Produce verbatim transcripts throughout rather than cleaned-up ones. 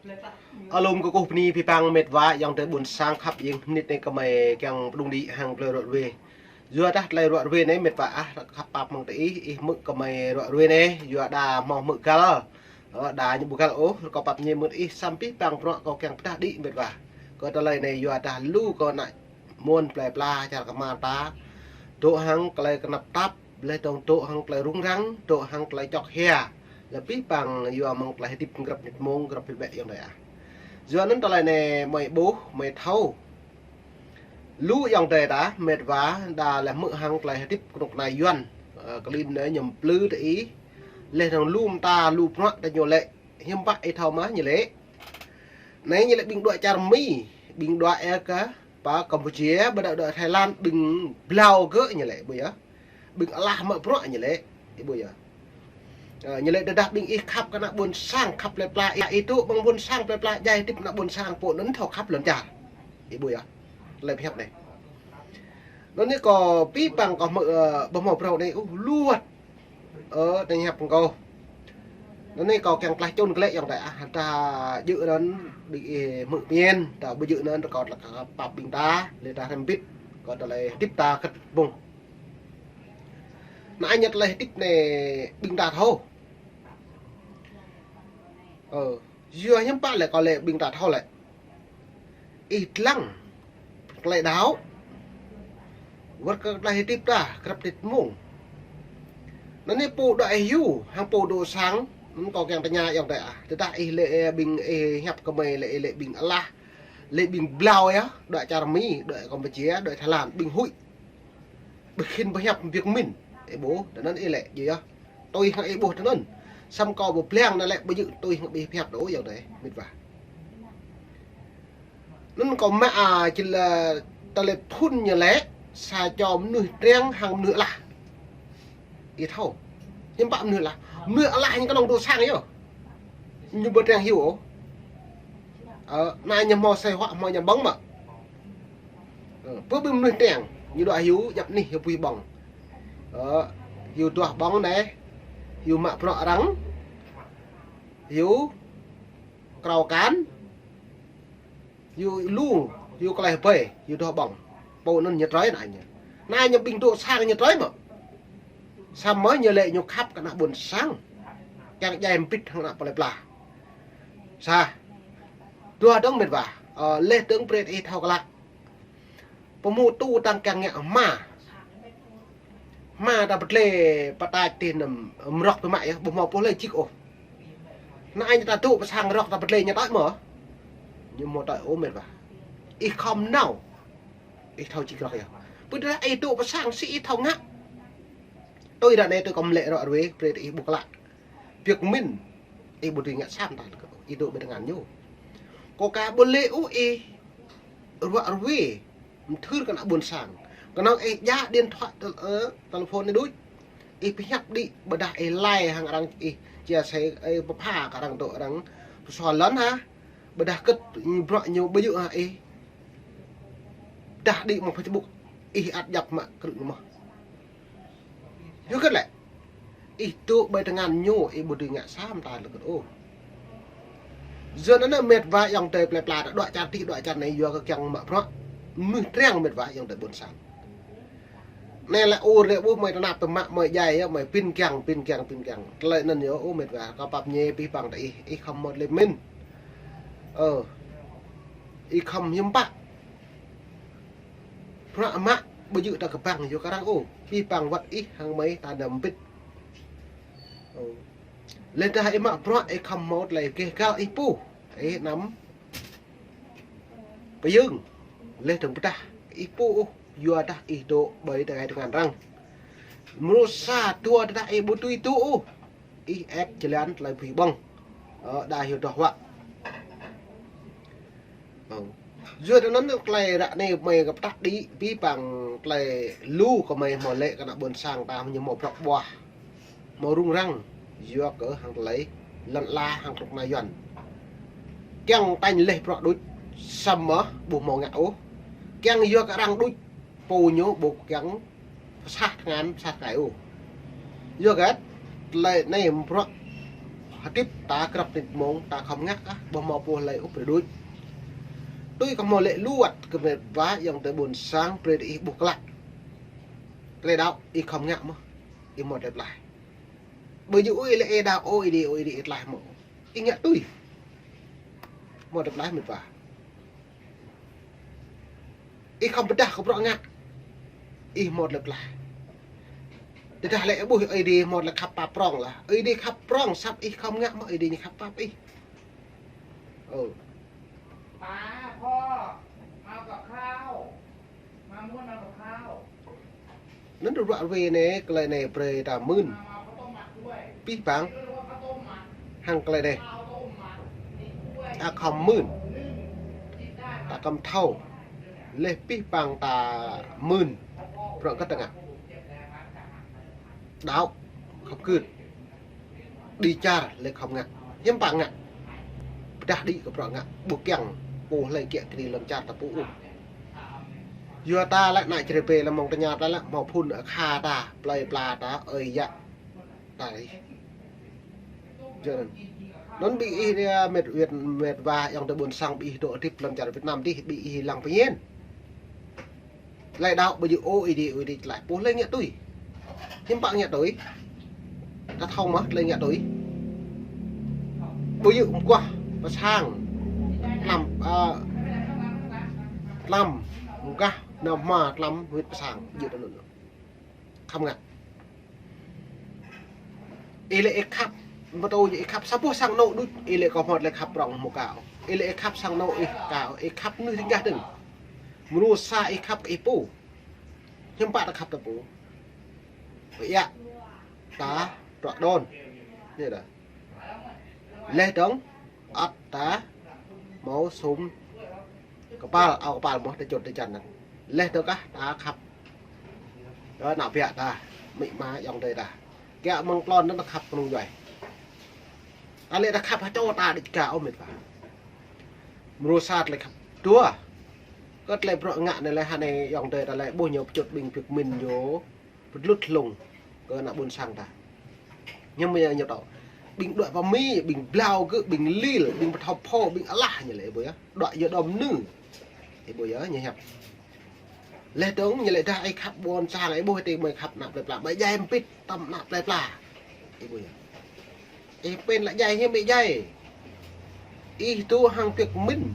Alum kơkuh bơni abih bang met wa ayŏng adơi ƀuôn sang khăp jing, mơnit anai gơmơi kiăng pơdŏng đĭ hăng tơlơi ruă ruê. Yua dah tơlơi ruă ruê anai met wa ah, khăp pap mơ̆ng tơ ih, ih hmư̆ gơmơi ruă ruê anai, yua đa hmâo hmư̆ găl. Ơ, đa ñu ƀu găl ôh, rơkâo pap ñe mơ̆ng ih, samơ̆ abih bang bruă kâo kiăng pơdah đĭ met wa. Kơ tơlơi anai yua dah lu kơ ană mơnuih plơi pla čar kơmar ta dŏ hăng tơlơi kơnăp tap, laih dơ̆ng dŏ hăng tơlơi rŭng răng, dŏ hăng tơlơi čŏk hia. Laih abih bang yua mơ̆ng tơlơi hơdip grăp mơnit mông, grăp mơnit ƀĕ ayŏng adơi ah. Yua anŭn tơlơi anai mơi ƀuh, mơi thâo. Lu ayŏng adơi ta met wa đa laih hmư̆ hăng tơlơi hơdip kơnuk kơna Yuan, ơ, klin anai ñu plư tơ ih. Laih dơ̆ng lu mơta lu bruă ta ñu lĕ, hiư̆m pă ih thâo mơ̆ ñu lĕ. Anai ñu lĕ ƀing dŏ čar Mi, ƀing dŏ ơ kơ pơ Campuchia, ƀôdah dŏ Thái Lan, ƀing blau gơ̆ ñu lĕ, ƀu yơh. Ƀing alah mă bruă ñu lĕ, ih ƀuh yơh. Ơ, ñu lĕ tơdah ƀing ih khăp kơ ană ƀuôn sang, khăp plơi pla, ih, ih dŏ amăng ƀuôn sang plơi pla, djai hơdip ană ƀuôn sang pô anŭn thâo khăp lŏn čar. Ih ƀuh yơh. Tơlơi pơhiăp anai. Anŭn anai kâo abih bang kâo hmư̆, ơ, ƀu hmâo phrâo anai, uh, luăt. Ơ, anai hiăp kâo. Anŭn anai kâo kiăng klaih čun glaĭ ayŏng adơi ah, ta djơ̆ anŭn ƀing ih hmư̆ pơmĭn, ta ƀu djơ̆ anŭn rơkâo tơlơi pap ƀing ta, laih ta hrăm bit, kơ tơlơi hơdip ta kơt bung. Anai ñu tơlơi hơdip anai ƀing ta thâo. Ơ, yua hiư̆m pă lĕ kâo lĕ ƀing ta thâo lĕ. Ih lăng tơlơi đaŏ. Wơ̆t kơ tơlơi hơdip ta, grăp mơnit mông. Anŭn anai pô dŏ ih hyu, hăng pô dŏ sang, hm, kâo kiăng tơña ayŏng adơi ah. Tơdah ih lĕ, ơ, ƀing ih hiăp kơ mơi lĕ, ih lĕ ƀing alah, lĕ ƀing blau yơh, dŏ čar Mi, dŏ Campuchia, dŏ Thái Lan, ƀing huĭ. Ƀu khĭn pơhiăp biă mĭn. Ih ƀuh, tơ anŭn ih lĕ, djơ̆ yơh. Tui hăng ih ƀuh tơ anŭn. Samơ̆ kâo ƀu pơblang anai lĕ, ƀu djơ̆ tui hăng ih pơhiăp đôč ayŏng adơi, met wa. Anŭn kâo mă, a, či lĕ tơlơi phŭn ñu lĕ, sa čô mơnuih triăng hăng mơnuih alah. Ih thâo. Hiư̆m pă mơnuih alah. Mơnuih alah ñu kơnơ̆ng dŏ sang yơh. Ñu ƀu triăng hyu ôh. Ơ, anai ñu hmâo asơi huă hmâo ñu ƀơ̆ng mă. Ơ, pơ ƀing mơnuih triăng, ñu dŏ hyu, djăp anih hyu pui ƀơ̆ng. Ơ, hyu duah ƀơ̆ng anai, hyu mă bruă arăng, hyu krao kan, hyu lu, hyu klaih ƀai, hyu duah ƀơ̆ng. Pô anŭn ñu trơi anai ñu. Anai ñu ƀing dŏ sang ñu trơi mă. Samơ̆ ñu lĕ ñu khăp kơ ană ƀuôn sang. Kiăng djai hơbĭt hăng ană plơi pla. Sa. Dua dơ̆ng met wa. Ơ, laih dơ̆ng brơi ih thâo klă. Pơhmu tu tăng kiăng ngă hma. Hma ta pơtlĕ pơtač tih anŭn mrŏk pơmă yơh, ƀu hmâo pô lĕ jik ôh. Anai ñu ta dŏ pơ sang rŏk ta pơtlĕ ñu tač mơ̆. Ñu hmâo tač ôh met wa. Ih khŏm nao. Ih thâo jik rŏk yơh. Pơdah ih dŏ pơ sang sĭ ih thâo ngă. Tui ră anai tui kâo mlĕ ruă ruê, brơi ih ƀuh klă. Biă mĭn, ih ƀu dưi ngă sa mơta lơkơt ôh, ih dŏ ƀơi tơngan ñu. Kâo ka ƀu lĕ ôh ih ruă ruê, mthưr kơ ană ƀuôn sang. Kơnơ̆ng ih djă điện thoại tơ-, ơ, telephone anai đôč. Ih pơhiăp đĭ, ƀôdah ih like hăng arăng ih chia sẻ, ih pơpha kơ arăng dŏ arăng pơsua lŏn hă. Ƀôdah kơt bruă ñu ƀu djơ̆ hă ih. Dah đĭ mơ̆ng Facebook, ih ăt djăp mă krư̆ ñu mơ̆n. Yua kơ lĕ, ih dŏ ƀơi tơngan ñu, ih ƀu dưi ngă sa mơta lơkơt ôh. Yua anŭn met wa ayŏng adơi plơi pla ta dŏ čar tih dŏ čar anai yua kơ kiăng mă bruă. Mơnuih triăng met wa ayŏng adơi ƀuôn sang. Anai lĕ ur lĕ ƀuh mơi tơnap tơmă mơi djai yơh, mơi pin kiăng, pin kiăng, pin kiăng. Tơlơi anŭn yơh, ơ met wa, kâo pap ñe abih bang ta ih, ih khŏm mơ̆t lĕ mĭn. Ơ, ih khŏm hiư̆m pă. Bruă mă ƀu djơ̆ ta kơƀang yua kơ arăng ôh. Abih bang wơ̆t ih hăng mơi ta anăm hơbĭt. Ơ. Laih dah ih mă bruă ih khŏm hmâo tơlơi gêh găl ih pô. Ih anăm pơyơ̆ng. Laih dơ̆ng pơdah ih pô ôh. Yua dah ih dŏ ƀơi tơngan arăng. Mrô sa dua tơdah ih ƀu tui dŏ ôh. Ih ĕp jơlan tơlơi bơwih ƀơ̆ng. Ơ, đa hyu duah huă. Ơ. Yua tơ anŭn tơlơi ră anai mơi kơ pơtă đĭ abih bang tơlơi lu kơ mơi hmâo lĕ kơ ană ƀuôn sang ta ñu hmâo brŏk ƀuah. Hmâo rŭng răng. Yua kơ hăng tơlơi lŏn ala hăng kơnuk kơna Yuan. Kiăng tañ laih bruă đôč. Samơ̆ ƀu hmâo ngă ôh. Kiăng yua kơ arăng đôč. Pô ñu ƀu kiăng pơsah tơngan, pơsah tơkai ôh. Yua kơ tơlơi anai bruă Hơdip ta krăp nit mông, ta khŏm ngă ah, ƀu hmâo pô hlơi ôh brơi đôč. Tui kơ hmâo lĕ luăt kơ met wa ayŏng adơi ƀôn sang brơi ih ƀuh klă. Tơlơi đaŏ, ih khŏm ngă mơ̆, ih hmâo tơlơi pơklaih. Ƀu djơ̆ ôh ih lĕ ih đaŏ ôh, ih đĭ ôh, ih đĭ ih tơklaih mơ̆. Ih ngă tui. Hmâo tơlơi pơklaih met wa. Ih khŏm pơdah kơ bruă ngă. Ih hmâo tơlơi pơklaih. Tơdah lĕ ƀuh Ơi Adai hmâo tơlơi khăp pap prŏng lah. Ơi Adai khăp prŏng săp ih khŏm ngă mơ̆ Ơi Adai ñu khăp pap ih. Ơ. มาพ่อ มากับข้าว มาม่วน มากับข้าว Anŭn ruă ruai anai, tơlơi anai brơi ta mưn. Pih pang. Hăng tơlơi anai. Ta khŏm mưn. Ta khŏm thâo. Laih pih pang ta mưn. Bruă kơ ta ngă. Đaŏ. Khŏm gưt. Đĭ čar lĕ khŏm ngă. Hiư̆m pă ngă. Pơdah đĭ kơ bruă ngă. Ƀu kiăng pô hlơi kiă kriê lŏn čar ta pô ôh. Yua ta lĕ ană čơrơbê lĕ mơ̆ng tơña ta lĕ hmâo phŭn akha ta, plơi pla ta, ơi yă ta rih. Jơnăn. Anŭn ƀing ih đia met wa, met wa ayŏng adơi ƀôn sang ƀing ih dŏ hơdip lŏn čar Việt Nam dih, ƀing ih lăng pơñen. Tơlơi đaŏ ƀu djơ̆ ôh ih đĭ, ih đĭ tơklaih. Pô hlơi ngă tui. Hiư̆m pă ngă tui. Ta thâo mơ̆ tơlơi ngă tui. Ƀu djơ̆ mơguah pơ sang. Tlam, ơ, tlam mơguah nao hmua tlam wĭt pơ sang. Djơ̆ tui anŭn. Khŏm ngă. Ih lĕ ih khăp, mơ̆ tơ̆ ih khăp sa boh sang anŏ đôč, ih lĕ kơ hmâo tơlơi khăp prŏng mơ̆ kâo. Ih lĕ ih khăp sang anŏ ih kâo, ih khăp mơnuih ring gah dơ̆ng. Mơnuih sa ih khăp kơ ih pô. Hiư̆m pă ta khăp ta pô. Ƀu yă, ta, trŏ đon. Anai dah. Laih dơ̆ng, ăt ta hmâo sum kơpal, ao kơpal mơ̆ ta čut ta čan anŭn. Laih dơ̆ng kah ta khăp. Ơ, ană ƀiă ta, amĭ ama ayŏng adơi ta. Kiă mơ̆ng klon anŭn ta khăp kơnung djuai. Ta lĕ ta khăp hơčô ta đĭ čơkă ôh met wa. Mrô sa tơlơi khăp. Dua. Kơ tơlơi bruă ngă anai lĕ hơnai ayŏng adơi ta lĕ ƀuh ñu pơčut ƀing Việt Minh ñu. Pơdlŭt hlung kơ ană ƀôn sang ta. Ñu mơ̆ ñu tŏ. Ƀing đuaĭ pơmĭn, ƀing blao gơ̆, ƀing lil, ƀing pơthâo phô, ƀing alah ñu lĕ ih ƀuh yơh. Đuaĭ yơh đom nư. Ih ƀuh yơh, ñu hiăp. Laih dơ̆ng ñu lĕ dah ih khăp ƀôn sang, ih ƀuh tơ̆ mơi khăp ană plơi pla. Ƀu djai mpit tơm ană plơi pla. Ih ƀuh yơh. Ih pên lĕ djai hiư̆m ih djai. Ih dŏ hăng Việt Minh.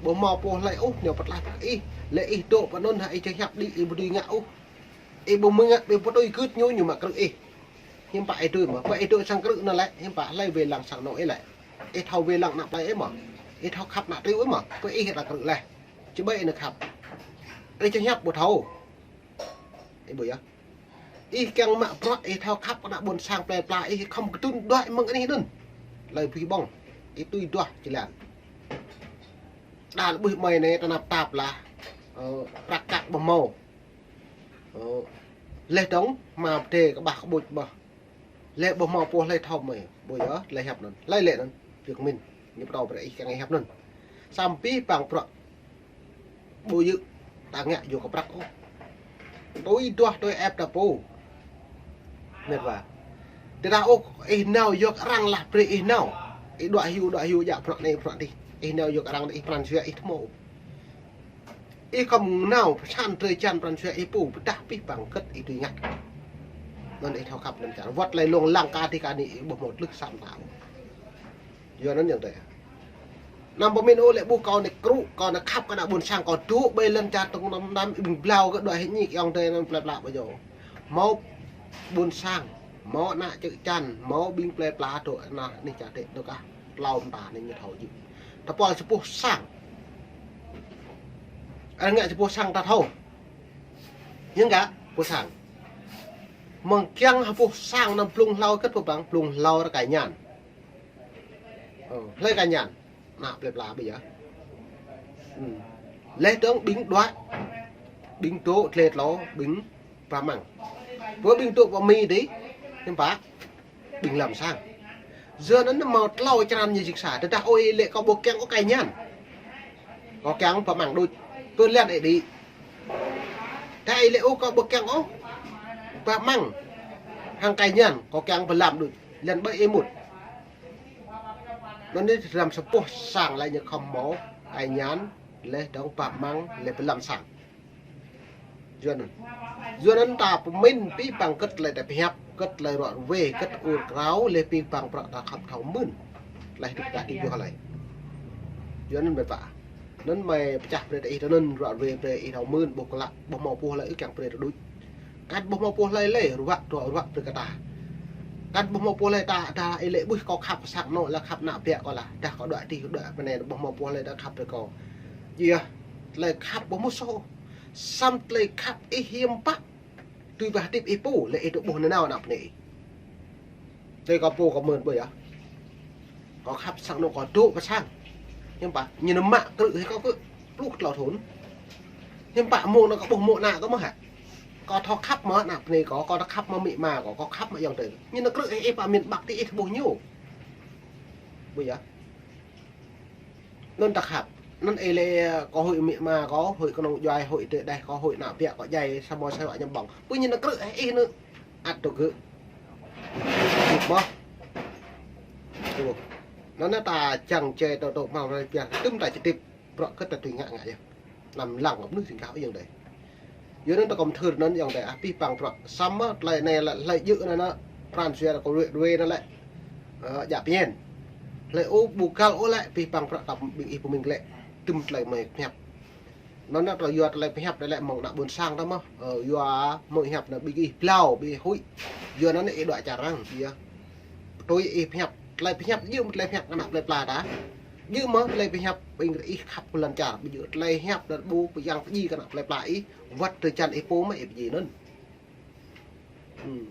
Ƀu hmâo pô hlơi ôh, ñu pơtlaih ih. Lĕ ih dŏ pơ anŭn hă ih či hiăp đĭ, ih ƀu dưi ngă ôh. Ih ƀu mơ̆ng ngă, ƀu pơtui gưt ñu, ñu mă krư̆ ih. Hiư̆m pă ih dưi mơ̆, pơ ih dŏ sang krư̆ anŭn lĕ, hiư̆m pă hlơi wai lăng sang anŏ ih lĕ. Ih thâo wai lăng ană plơi ih mơ̆. Ih thâo khăp ană triu ih mơ̆, pơ ih ta krư̆ laih. Či ƀai ih nao khăp. Ih či hiăp ƀu thâo. Ih ƀuh yơh. Ih kiăng mă bruă, ih thâo khăp ană ƀôn sang plơi pla, ih khŏm kơtŭn đuaĭ mơ̆ng anih anŭn. Tơlơi ƀuh ƀơ̆ng. Ih tui duah či lăng. Đa lĕ ƀuh mơi anai tơnap tap lah. Ơ, prăk kăk ƀu hmâo. Ơ, laih dơ̆ng, hmua pơdai kơƀah kơƀuč ƀơh. Laih ƀu hmâo pô hlơi thâo mơi. Ƀuh yơh, tơlơi hiăp anŭn. Hlơi lĕ anŭn. Việt Minh. Ñu pơtô brơi ih kiăng ih hiăp anŭn. Samơ̆ pih pang bruă. Ƀu djơ̆. Ta ngă yua kơ prăk ôh. Tui duah tui ĕp ta pô. Met wa. Tơdah ôh, ih nao yua kơ arăng lah brơi ih nao. Ih đuaĭ hyu, đuaĭ hyu, djă bruă anai, bruă adih. Ih nao yua kơ arăng, ih pran jua, ih tơmô. Ih khŏm nao pơsăn drơi jan pran jua ih pô, pơdah pih pang kơ̆t ih dưi ngă. Anŭn ih thâo khăp lăm čar. Wơ̆t tơlơi lông lăng kơ adih kơ anai ih ƀu hmâo tlưh sam ta. Yua anŭn ayŏng adơi. Anăm pơmĭn ôh lĕ ƀuh kâo anai krư̆, kâo anai khăp kơ ană ƀôn sang, kâo dŏ ƀơi lŏn čar tơ̆ng năm năm ih ƀing blao gơ̆ đuaĭ hĭ ñik ayŏng adơi anŭn plơi pla ƀu djơ̆. Hmâo ƀôn sang, hmâo ană čư̆ čan, hmâo ƀing plơi pla dŏ anai anih čar tĕ dŏ kah. Tlâo mơta anai ñu thâo djơ̆. Tơpul sa boh sang. Arăng ngă sa boh sang ta thâo. Hiư̆m gah, boh sang. Mơ̆ng kiăng ha boh sang anŭn blung hlâo kơ̆t pơbang, blung hlâo rơkai ñan. Ơ, hlơi rơkai ñan. Ană plơi pla ƀu djơ̆. Ư. Laih dơ̆ng ƀing đuaĭ. Ƀing dŏ tlê tlâo, ƀing bah amăng. Pơ ƀing dŏ pơ Mi dih, hiư̆m pă. Ƀing lăm sang. Yua anŭn hmâo tlâo črăn ñu jing sa. Tơdah ôh ih lĕ kâo ƀu kiăng ôh rơkai ñan. Kâo kiăng bah amăng đôč. Pơ lăn ih đĭ. Tơdah ih lĕ ôh kâo ƀu kiăng ôh. Bah amăng. Hăng rơkai ñan. Kâo kiăng bah lăm đôč. Lăn ƀơi ih mŭt. Anŭn anai răm sa boh sang lĕ ñu khŏm hmâo ai ñan, lĕ dŏng pă măng, lĕ pơlăm sang. Yua anŭn. Yua anŭn ta pơmĭn abih bang kơ tơlơi ta pơhiăp, kơ tơlơi ruă ruê, kơ tơlơi ur krao, lĕ abih bang bruă ta khŏm thâo mưn. Tơlơi hơdip ta hơdip yua hlơi. Yua anŭn mĕt wa. Anŭn mơi pơčah brơi ta ih anŭn ruă ruê brơi ih thâo mưn, ƀu klă, ƀu hmâo pô hlơi ư kiăng brơi ta đôč. Kăn ƀu hmâo pô hlơi lĕ ruă, ruă, ruă brơi kơ ta. Kăn ƀu hmâo pô hlơi ta, ta ih lĕ ƀuh kâo khăp sang anŏ, lĕ khăp ană ƀiă kâo lah, dah kâo đuaĭ tih, kâo đuaĭ pơ anai, ƀu hmâo pô hlơi ta khăp brơi kâo. Yua, tơlơi khăp ƀu hmâo soh. Samơ̆ tơlơi khăp ih hiư̆m pă. Tui wah hơdip ih pô, lĕ ih dŏ ƀuh nanao ană bơnai ih. Tui kâo pô kâo mưn ƀơi yơh. Kâo khăp sang anŏ kâo dŏ pơ sang. Hiư̆m pă, ñu nao mă krư̆ hĭ kâo kơ pluh klâo thŭn. Hiư̆m pă mơ̆ng anŭn kâo ƀuh mơ̆ng ană kâo mơ̆ hă. Kâo thâo khăp mơ̆ ană bơnai kâo, kâo thâo khăp mơ̆ amĭ ama kâo, kâo khăp mơ̆ ayŏng adơi. Ñu nao krư̆ hĭ ih pă min ƀăk ti ih ƀuh ñu. Ƀơi yơh. Anŭn ta khăp. Anŭn ih lĕ kâo huĭ amĭ ama kâo, huĭ kơnung djuai, huĭ adơi đeh kâo, huĭ ană ƀiă kâo djai, samơ̆ sơ̆ wă ñăm ƀơ̆ng. Ƀơi ñu nao krư̆ ih nao. Ăt tơ gơ̆. Hơdip mơ̆. Tuh. Anŭn anai ta čang čê tơ tơ hmâo rai biă, tơm ta či hơdip. Bruă kơ ta tui ngă ngă yơh. Anăm lăng kơ mơnuih sing kah ayŏng adơi. Yua anŭn ta khŏm thâo anŭn ayŏng adơi, ah, abih bang bruă. Samơ̆ tơlơi anai lĕ, hlơi djơ̆ anŭn anŭn, Prăng Jua kâo ruai, ruai anŭn lĕ, ơ, djă pơñen. Hlơi ôh ƀu găl ôh lĕ, abih bang bruă ta ƀing ih pơmĭn glaĭ. Tơm tơlơi mơi pơhiăp. Anŭn anŭn ta yua tơlơi pơhiăp anŭn lĕ mơ̆ng ană ƀôn sang ta mơ̆. Ơ, yua mơi hiăp anŭn ƀing ih blâo, ƀing ih huĭ. Yua anŭn ih đuaĭ čar arăng, yua. Tui ih pơhiăp, tơlơi pơhiăp djơ̆ mơ̆ tơlơi pơhiăp kơ ană plơi pla ta. Djơ̆ mơ̆ tơlơi pơhiăp ƀing ih khăp kơ lŏn čar, ƀu djơ̆ tơlơi hiăp đơ̆t ƀu pơyang pơjing kơ ană plơi pla ih, wơ̆t tơčan ih pô mơ̆ ih pơjing anŭn. Hmm.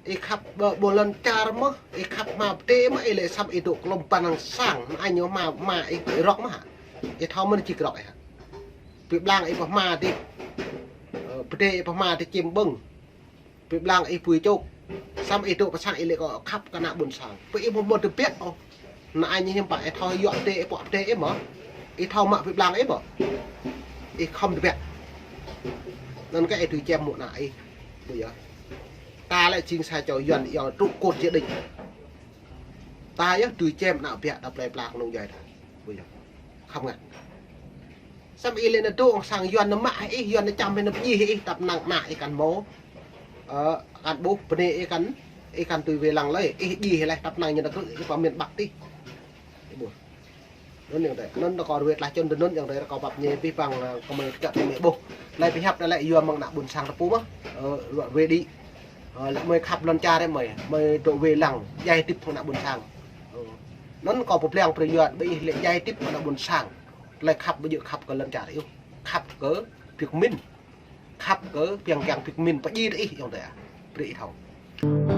Ih khăp ƀơ-, ƀơi lŏn čar mơ̆, ih khăp hmua pơdai mơ̆, ih lĕ samơ̆ ih dŏ klŏm pơnăng sang, mă añ ñu hmua, hmua ih rŏk mơ̆ hă. Ih thâo mơ̆n či rŏk ih hă. Pơblang ih pơhmua dih, ơ, pơdai ih pơhmua dih čim ƀơ̆ng. Pơblang ih pui čôk. Samơ̆ ih dŏ pơ sang ih lĕ kâo khăp kơ ană ƀôn sang. Pơ ih ƀu mơ̆n tơbiă ôh. Ană añ hiư̆m pă ih thâo yua pơdai ih pŏk pơdai ih mơ̆. Ih thâo mă pơblang ih mơ̆. Ih khŏm tơbiă. Anŭn kơ ih tui čem mơ̆ng ană ih. Ƀơi yơh. Ta lĕ jing sa čô Yuan iâu trụ cột gia đình. Ta yơh tui čem ană ƀiă ta plơi pla kơnung djuai ta. Ƀơi yơh. Khŏm ngă. Samơ̆ ih lĕ nao dŏ sang Yuan nao mă hĭ ih, Yuan nao čăm hĭ nao pơjing hĭ ih, tăp năng ană ih kăn hmâo. Ơ, kăn ƀuh, bơnai ih kăn, ih kăn tui wai lăng lơi, ih pơjing hĭ lĕ tăp năng ñu nao krư̆ ih pă min ƀăk tih. Ih ƀuh. Anŭn ayŏng adơi, anŭn ta kâo ruai tlaih čun tơ anŭn ayŏng adơi, ta kâo pap ñe abih bang, ơ, kơmơi kơčăt mơi ƀuh. Tơlơi pơhiăp anŭn lĕ yua mơ̆ng ană ƀôn sang ta pô mơ̆. Ơ, ruă ruai đĭ. Ơ, lĕ mơi khăp lŏn čar ih mơi, mơi dŏ wai lăng, djai hơdip hăng ană ƀôn sang. Ơ. Anŭn kâo pơblang brơi yua ƀing ih lĕ djai hơdip hăng ană ƀôn sang. Tơlơi khăp ƀu djơ̆ khăp kơ lŏn čar ih ôh. Khăp kơ ƀing pơmĭn. Khăp kơ pơyang kiăng pơmĭn pơjing tơ ih ayŏng adơi ah. Brơi ih thâo.